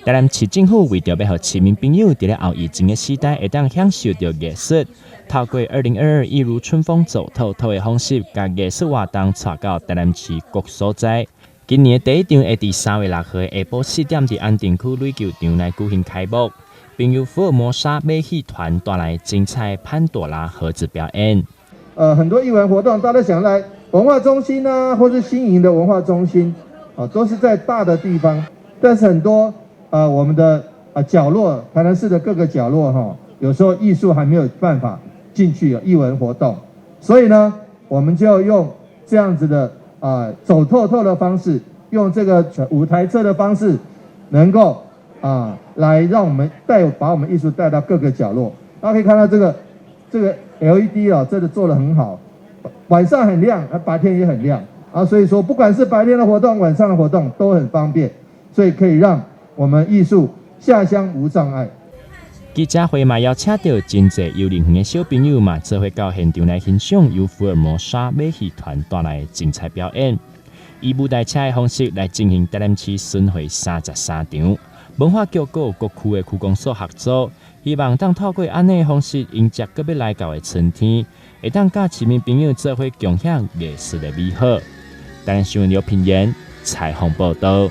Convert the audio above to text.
台南市政府為著欲予市民朋友佇咧後疫情的時代會當享受著藝術，透過2022藝如春風走透透的方式，共藝術活動帶到台南市各所在。今年第一場會佇3月6號下晡4點，佇安定區壘球場來舉行開幕，並由福爾摩沙馬戲團帶來精彩潘朵拉盒子表演。很多藝文活動，大家想來文化中心啊，或是新營的文化中心，啊，都是在大的地方，但是很多我們的角落，台南市的各個角落，哈，有時候藝術還沒有辦法進去有藝文活動，所以呢，我們就用這樣子的走透透的方式，用這個舞台車的方式，能夠來讓我們帶把我們藝術帶到各個角落。大家可以看到這個 LED 啊，真的做得很好，晚上很亮，白天也很亮啊，所以說不管是白天的活動，晚上的活動都很方便，所以可以讓我們藝術下鄉無障礙。記者會嘛邀請著真濟幼兒園的小朋友嘛，做伙到現場來欣賞由福爾摩沙馬戲團帶來的精彩表演，以舞台車的方式來進行台南市巡迴33場。文化局閣有各區的區公所合作，希望當透過按呢的方式迎接閣欲來到的春天，會當佮市民朋友做伙共享藝術的美好。台南新聞劉品言採訪報道。